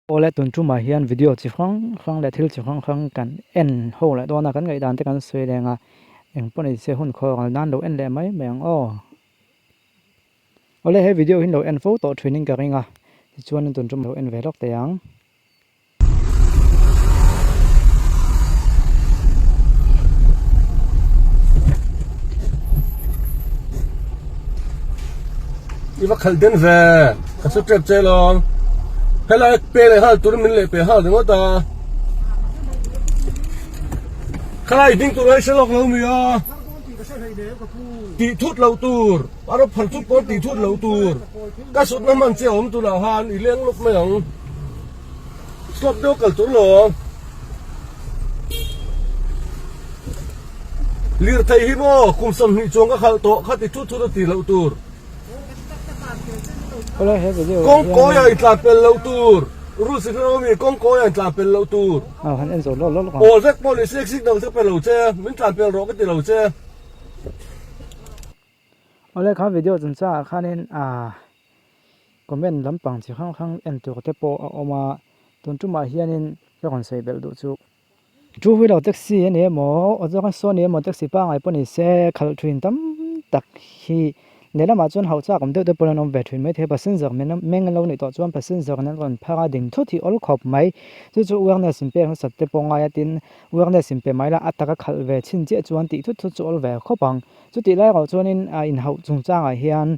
Awle tun tumah hian video chi hrang hrang leh thil chi hrang hrang kan en ho leh dawn a, kan ngaihdan te kan sawi leng a, eng pawh ni se hun khaw ral nan lo en leh mai mai ang aw. Awle he video hi lo en fo tawh thin in ka ring a, tichuan tun tum lo en ve lawk teh ang. I va khalh den ve ka chu tep che lawm helai pe leh nghal tur min leh pe nghal ringawt a khalai ding tur ai hre lawk lo mi a tih thut loh tur a rawp phal thut pawh tih thut loh tur ka sutna hman che awm tunah khan i leng lawk mai ang. Stop deuh kal tur lo. Lirthei hi maw kum 20 chuang ka khalh tawh kha ti thut thut a ti loh tur. Kawng kawi ah intlan pel loh tur. Rules hi hrang ami kawng kawi ah intlan pel loh tur. Awl vek pawh ni se signal te pe lo che min tlan pel rawh ka ti lo che. Awle kha video chungchangah khanin ah Comment lampang chi hrang hrang en tur te pawh a awm a, tun tumah hianin ka rawn sawi belh duh chu. Two wheeler taxi a ni emaw auto rickshaw a ni emaw taxi pangngai pawh ni se khalh thin tam tak hi lehlamah chuan hauh chak awm deuh te pawh an awm ve thin maithei passenger meng an lo nih tawh chuan passenger an rawn phar a ding thut hi awl khawp mai chu chu awareness in pek nasat te pawh ngai a tin awareness in pe mai la a taka khalh ve chhin chiah chuan tih thut thut chu awl ve khawp ang. Chutih lai erawh chuanin a inhauh chungchangah hian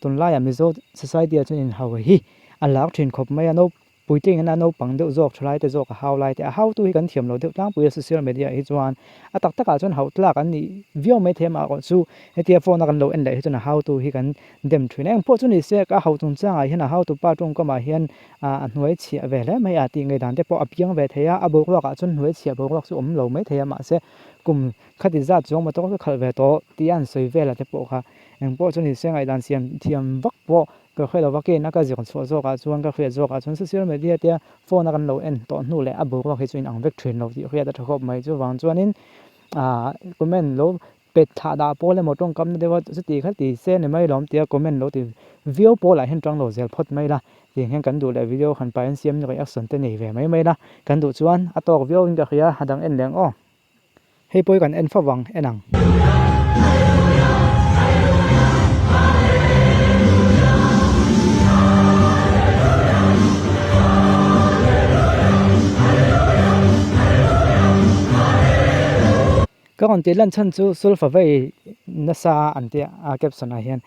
tunlaiah Mizo society ah chuan inhauh hi a lar thin khawp mai a, naupui te ina naupang deuh zawk thalai te zawk a hau lai te a hautu hi kan thiam lo deuh tlangpui a social media ah hi chuan a tak takah chuan hauh tlak an nih viau mai thei amaherawh chu hetia phone a kan lo en leh hi chuan a hautu hi kan dem thin a, engpawh chu ni se a hauh chungchangah hian a hautu pa tawngkamah hian a hnuai chhiah ve hle mai a tih ngei dan te pawh a piang ve thei a, a boruakah chuan hnuai chhiah boruak chu awm lo mai thei a mahse kum Khati zat chuang motor ka khalh ve tawh tih a han sawi vel a te pawh kha engpawh chu ni se ngaihdan siam thiam vak pawh ka hre lo va keina ka zir chhuah zawk ah chuan ka hriat zawk ah chuan social media te phone a kan lo en tawh hnu leh a boruak hi chu inang vek thin lo tih hriat a tha khawp mai chuvang chuanin ah comment lo pet thlah dah pawl emaw tawngkam na deuh a chuti kha ti se ni mai lawm tia comment lo ti viau pawl ah hian tang lo zel phawt mai la tiang hian kan duh leh video han pahin siam reaction te nei ve mai mai la kan duh chuan a tawk viau in ka hria a dang en leh ang aw. Hei pawh hi kan en fo vang en ang. Ka rawn tih lan chhan chu sulfa vei nasa an tia a caption ah hian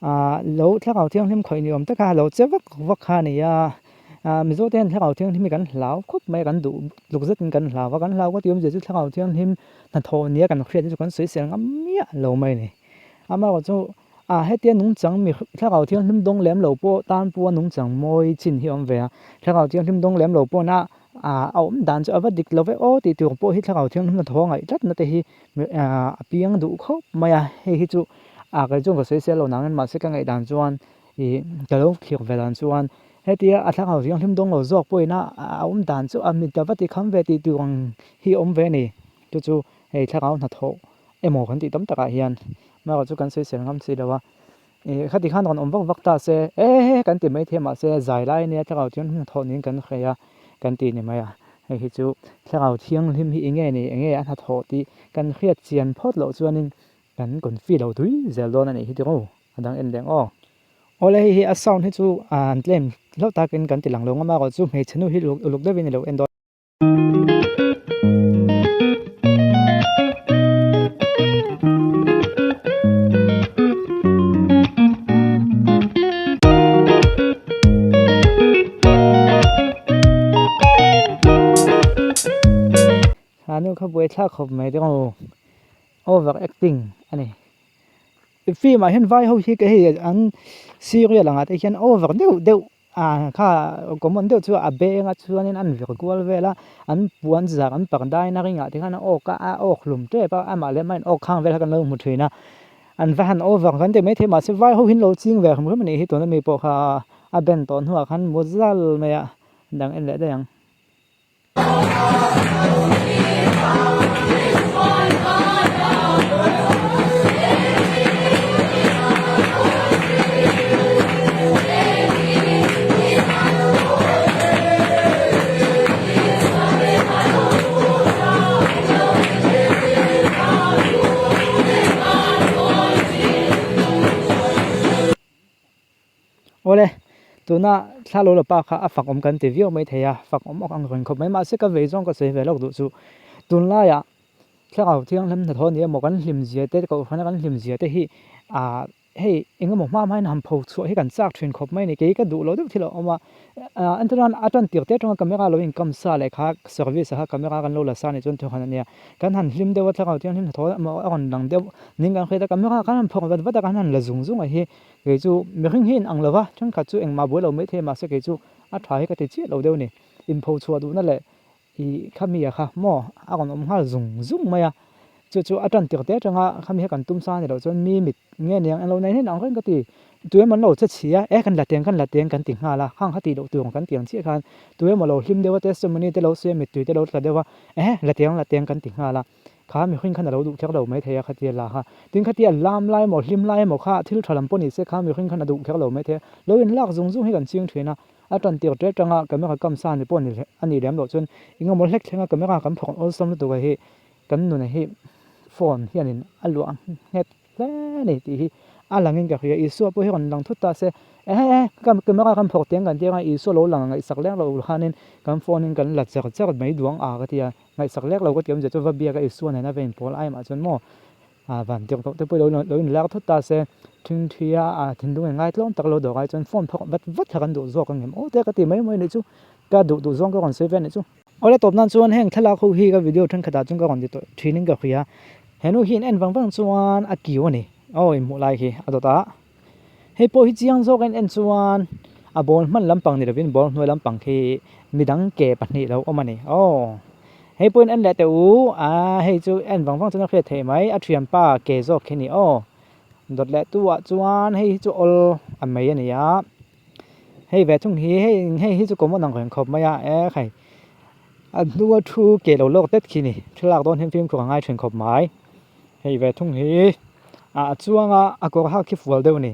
ah lo thlarau thianghlim khawih ni awm tak a lo che vak vak kha a ni a. Ah Mizo te hian thlarau thianghlim hi kan hlau khawp mai a, kan duh tluk zetin kan hlau a, kan hlau ka tih awmzia chu thlarau thianghlim hnathawh nia kan hriat hi chu kan sawisel ngam miah lo mai a ni. Amaherawh chu ah hetia nungchang mi thlarau thianghlim dawng lem lo pawh tan pawha nungchang mawi chin hi a awm ve a, thlarau thianghlim dawng lem lo pawhna ah a awm dan chu a va dik lo ve aw tih tur pawh hi thlarau thianghlim hnathawh a ngaih tlatna te hi ah a piang duh khawp mai a, hei hi chu ah kei chuan ka sawisel lo nangin mahse ka ngaihdan chuan Ih ka lo thlir ve dan chuan hetia a thlang ho thianghlim dawng lo zawk pawhin a a awm dan chu a mit a va ti kham ve tih tur ang hi a awm ve a ni. Chu chu hei thlarau hnathawh emaw kan tih tam takah hian amaherawhchu kan sawisel ngam si lo a. Ih khati khan rawn awm vak vak ta se e he kan ti maithei a mahse zai lai ania thlarau thianghlim hnathawh niin kan hre a kan ti ni mai a. Hei hi chu thlarau thianghlim hi enge ni enge a hnathawh tih kan hriat chian phawt loh chuanin kan confi lo tui zel dawn a nih hi tiraw. A dang en leng aw. Awle hei hi a sound hi chu an tlem hlauh takin kan ti lang lo ngam a erawh chu hmeichhe nu hi uluk deuhin i lo en dawn. Kha nu kha buaithlak khawp mai te aw over acting a ni. Film ah hian vai ho hi ka hei an serial ang ah te hian over deuh deuh ah kha common deuh chu a beng a chuanin an vir kual vel a an puan zar an parda in a ring ah te khan a awk a a awk hlum tep a amah leh amah in awk khang vel kha kan lo hmu thin a an va han over kan ti maithei mahse vai ho hi an lo ching ve hrim hrim a nih hi tuna mi pawh kha a ben tawh hnuah khan mu zal mai a dang en leh daih ang. Tuna thla lo la pa kha a fak awm kan ti viau mai thei a, fak awm awk ang reng khawp mai. Mahse ka vei zawng ka sawi ve lawk duh chu tunlaiah thlarau thianghlim hnathawh a ni emaw kan hlim zia te kohhrana kan hlim zia te hi ah hei eng emaw hma hmain han pho chhuah hi kan chak thin khawp mai a ni. Kei ka duh loh deuh thil a awm a, ah entirnan a tan tir te atanga camera lo inkam sa leh kha service ah kha camera kan lo la sa a nih chuan thawhhan a nia. Kan han hlim deuh a thlarau thianghlim hnathawh emaw a rawn lang deuh ning kan hriat a camera kan han phawrh vat vat a kan han la zung zung a hi Kei chu mihring hi in ang lo va, thenkhat chu engmah buai lo mai thei mahse kei chu a tha hi ka ti chiah lo deuh a ni. Inpho chhuah duhna leh ih khami a kha maw a rawn awm nghal zung zung mai a, chu chu a tan tir te atanga khami kha kan tum sa a ni loh chuan mi mit nge niang englo nei hnen ang reng ka ti. Tu emaw an lo che chhi a, e kan la teng kan la teng kan ti nghal a, khang kha tih loh tur kan ti ang chiah khan tu emaw lo hlim deuh a testimony te lo sawi a mittui te lo tla deuh a, ehe la teng la teng kan ti nghal a. Kha mihring khan a lo duh kher lo mai thei a khatia la kha. Tin khatia lam lai emaw hlim lai emaw kha thil tha lam pawh ni se kha mihring khan a duh kher lo mai thei a. Lo in lak zung zung hi kan ching thin a. A tan tir ṭep ṭanga camera kam sa ni pawh ni a nih lem loh chuan eng emaw hlek thlenga camera kan phawrh awlsam lutuk a hi kan nuna hi phone hianin a luah nghet hle a ni tih hi a langin ka hria. Isua pawh hi rawn lang thut ta se ehe ehe camera kan phawrh teng kan tir a Isua lo lang ngaihsak lek lo khanin kan phone in kan la char char mai duang a ka ti a. Ngaihsak lek lo ka ti awmzia chu va biak a Isua nena va inpawl ai mah chuan maw ah van tirh koh te pawh lo in lar thut ta se thingthi a ah thinlung in ngaitlawm tak lo dawr ai chuan phone phawk vat vat kha kan duh zawk ang em aw te ka ti mai mai anih chu ka duh duh zawng ka rawn sawi ve anih chu. Awle tawp nan chuan heng thlalak ho hi ka video thenkhat ah chuan ka rawn ti tawh thin in ka hria henu hi in en vang vang chuan a kiu a ni aw in hmuh lai khi a dawt a. Hei pawh hi chiang zawk a en chuan a ball hman lampang ni lovin ball hnuai lampang khi midang ke pahnih lo awm a ni aw hei pawhin en leh teh u a hei chu en vang vang chuan a hriat theih mai a thianpa ke zawk khi a ni aw dawt leh tu ah chuan hei hi chu awl a mai a ni a hei ve thung hi hei hei hi chu common ang reng khawp mai a e khai a hnunga thu ke lo lawk det khi a ni thlalak dawn hian fimkhur a ngai thin khawp mai. Hei ve thung hi ah a chuang a a kawr hak khi fual deuh a ni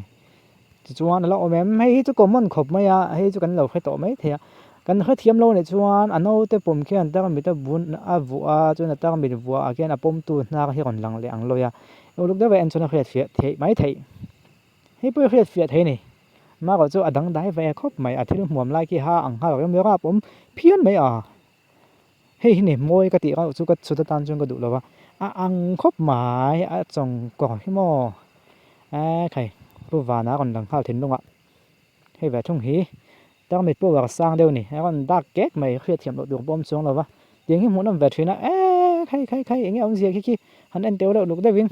tichuan a la awm em hei hi chu common khawp mai a hei chu kan lo hre tawh mai thei a kan hrethiam lo anih chuan a naute pawm khian tarmit a bun a vuah a chuan a tarmit vuah ah khian a pawmtu hnar hi a rawn lang leh ang lawi a uluk deuh a en chuan a hriat fiah theih mai theih hei pawh hi a hriat fiah thei a ni marawh chu a dangdai ve khawp mai a thil hmuam lai khi ha ang nghal rem rem a pawm phian mai a. Hei hi ni mawi ka tih rauh chu ka chhut atan chuan ka duh lo va, a ang khawp mai a chawng kawr hi maw eee khai pu vana a rawn lang nghal thinlungah hei ve thung hi tarmit pawh uar sang deuh a ni a rawn dak kek mai hriatthiam loh tur pawh a awm chuang lo va tiang hi hmuhnawm ve thin a eee khai khai khai eng nge awmzia khi khi han en teuh reuh luk deuhin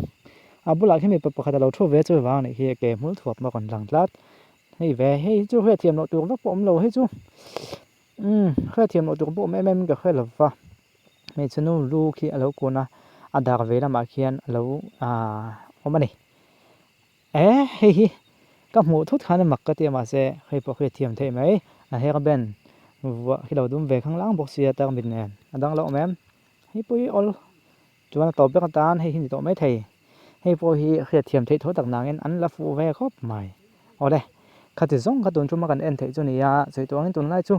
a bulah khi mipa pakhat a lo thu ve chu vang a nih khi ke hmul thuap a rawn lang tlat hei ve hei chu hriatthiam loh tur vak pawh a awm lo hei chu. Umm hriatthiam loh tur pawh awm em em in ka hre lo va, hmeichhe nu lu khi a lo kun a, a dar ve lamah khian a lo aaa awm a ni. E hei hi ka hmuh thut khan a mak ka ti a mahse hei pawh hriatthiam theih mai a hair band vuah khi lo dum ve khanglang bawk sia tarmit nen a dang lo awm em hei pawh hi awl Chuan a tawp ber atan hei hi ni tawh mai thei. Hei pawh hi hriatthiam theih tho tak nangin an la fuh ve khawp mai. Awle, khati zawng kha tun tuma kan en theih chu ni a, sawi tawh angin tunlai chu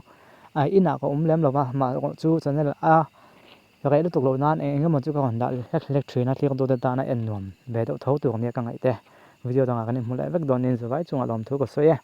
a inah ka awm lem lo va, mah erawh chu channel a reh lutuk loh nan eng eng emaw chu ka rawn dah hlek hlek thin a, thlir dute tana en nuam ve deuh tho tur nia ka ngaih te. Video dangah kan inhmu leh vek dawn nin zuvai chungah lawmthu ka sawi e.